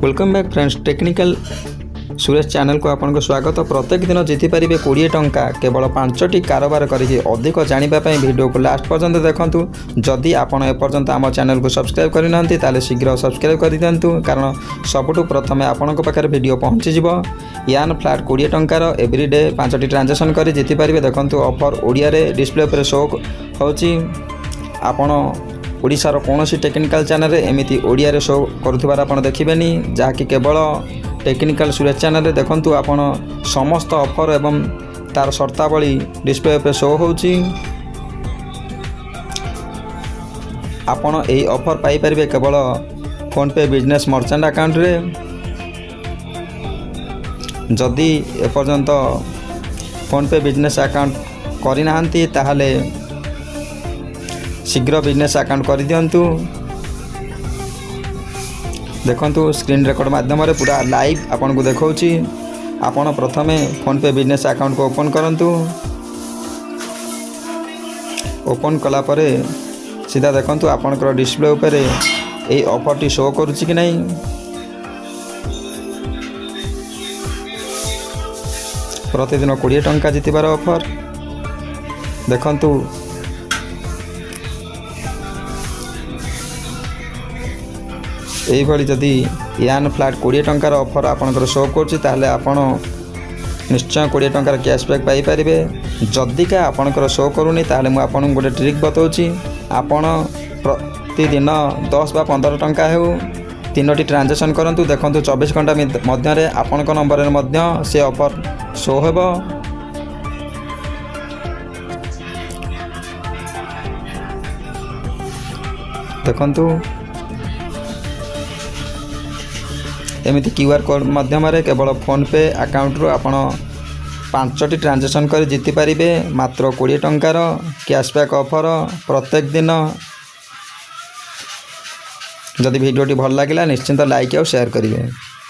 Welcome back friends, technical Suresh ଚ୍ୟାନେଲକୁ ଆପଣଙ୍କୁ ସ୍ୱାଗତ। ପ୍ରତ୍ୟେକ ଦିନ ଜିତିପାରିବେ 20 ଟଙ୍କା, କେବଳ ପାଞ୍ଚଟି କାରବାର କରିକି। ଅଧିକ ଜାଣିବା ପାଇଁ ଭିଡ଼ିଓକୁ ଲାଷ୍ଟ ପର୍ଯ୍ୟନ୍ତ ଦେଖନ୍ତୁ। ଯଦି ଆପଣ ଏପର୍ଯ୍ୟନ୍ତ ଆମ ଚ୍ୟାନେଲକୁ ସବସ୍କ୍ରାଇବ୍ କରିନାହାନ୍ତି, ତାହେଲେ ଶୀଘ୍ର ସବସ୍କ୍ରାଇବ୍ କରିଦିଅନ୍ତୁ, କାରଣ ସବୁଠୁ ପ୍ରଥମେ ଆପଣଙ୍କ ପାଖରେ ଭିଡ଼ିଓ ପହଞ୍ଚିଯିବ। ୟାନ୍ ଫ୍ଲାଟ୍ 20 ଟଙ୍କାର ଏଭ୍ରିଡେ ପାଞ୍ଚଟି ଟ୍ରାଞ୍ଜାକ୍ସନ୍ କରି ଜିତିପାରିବେ। ଦେଖନ୍ତୁ, ଅଫର୍ ଓଡ଼ିଆରେ ଡିସପ୍ଲେ ଉପରେ ଶୋ ହେଉଛି। ଆପଣ ଓଡ଼ିଶାର କୌଣସି ଟେକ୍ନିକାଲ୍ ଚ୍ୟାନେଲରେ ଏମିତି ଓଡ଼ିଆରେ ଶୋ କରୁଥିବାର ଆପଣ ଦେଖିବେନି, ଯାହାକି କେବଳ ଟେକ୍ନିକାଲ୍ ସୁରେଶ ଚ୍ୟାନେଲରେ। ଦେଖନ୍ତୁ, ଆପଣ ସମସ୍ତ ଅଫର୍ ଏବଂ ତା'ର ସର୍ତ୍ତାବଳୀ ଡିସପ୍ଲେ ଉପରେ ଶୋ ହେଉଛି। ଆପଣ ଏହି ଅଫର୍ ପାଇପାରିବେ କେବଳ ଫୋନ୍ପେ ବିଜନେସ୍ ମର୍ଚାଣ୍ଟ ଆକାଉଣ୍ଟରେ। ଯଦି ଏପର୍ଯ୍ୟନ୍ତ ଫୋନ୍ପେ ବିଜନେସ୍ ଆକାଉଣ୍ଟ କରିନାହାନ୍ତି, ତାହେଲେ ଶୀଘ୍ର ବିଜନେସ୍ ଆକାଉଣ୍ଟ କରିଦିଅନ୍ତୁ। ଦେଖନ୍ତୁ, ସ୍କ୍ରିନ୍ ରେକର୍ଡ଼ ମାଧ୍ୟମରେ ପୁରା ଲାଇଭ୍ ଆପଣଙ୍କୁ ଦେଖାଉଛି। ଆପଣ ପ୍ରଥମେ ଫୋନ୍ପେ ବିଜନେସ୍ ଆକାଉଣ୍ଟକୁ ଓପନ୍ କରନ୍ତୁ। ଓପନ୍ କଲା ପରେ ସିଧା ଦେଖନ୍ତୁ, ଆପଣଙ୍କର ଡିସପ୍ଲେ ଉପରେ ଏଇ ଅଫର୍ଟି ଶୋ କରୁଛି କି ନାହିଁ। ପ୍ରତିଦିନ 20 ଟଙ୍କା ଜିତିବାର ଅଫର୍। ଦେଖନ୍ତୁ, ଏଇଭଳି ଯଦି ୟାନ୍ ଫ୍ଲାଟ୍ 20 ଟଙ୍କାର ଅଫର୍ ଆପଣଙ୍କର ଶୋ କରୁଛି, ତାହେଲେ ଆପଣ ନିଶ୍ଚୟ 20 ଟଙ୍କାର କ୍ୟାସବ୍ୟାକ୍ ପାଇପାରିବେ। ଯଦିକା ଆପଣଙ୍କର ଶୋ କରୁନି, ତାହେଲେ ମୁଁ ଆପଣଙ୍କୁ ଗୋଟେ ଟ୍ରିକ୍ ବତାଉଛି। ଆପଣ ପ୍ରତିଦିନ 10 ବା 15 ଟଙ୍କା ହେଉ, ତିନୋଟି ଟ୍ରାଞ୍ଜାକ୍ସନ୍ କରନ୍ତୁ। ଦେଖନ୍ତୁ, 24 ଘଣ୍ଟା ମଧ୍ୟରେ ଆପଣଙ୍କ ନମ୍ବରରେ ମଧ୍ୟ ସେ ଅଫର୍ ଶୋ ହେବ। ଦେଖନ୍ତୁ, ଏମିତି କ୍ୟୁ ଆର୍ କୋଡ଼୍ ମାଧ୍ୟମରେ କେବଳ ଫୋନ୍ପେ ଆକାଉଣ୍ଟରୁ ଆପଣ ପାଞ୍ଚଟି ଟ୍ରାଞ୍ଜାକ୍ସନ୍ କରି ଜିତିପାରିବେ ମାତ୍ର 20 ଟଙ୍କାର କ୍ୟାସବ୍ୟାକ୍ ଅଫର୍ ପ୍ରତ୍ୟେକ ଦିନ। ଯଦି ଭିଡ଼ିଓଟି ଭଲ ଲାଗିଲା, ନିଶ୍ଚିନ୍ତ ଲାଇକ୍ ଆଉ ସେୟାର କରିବେ।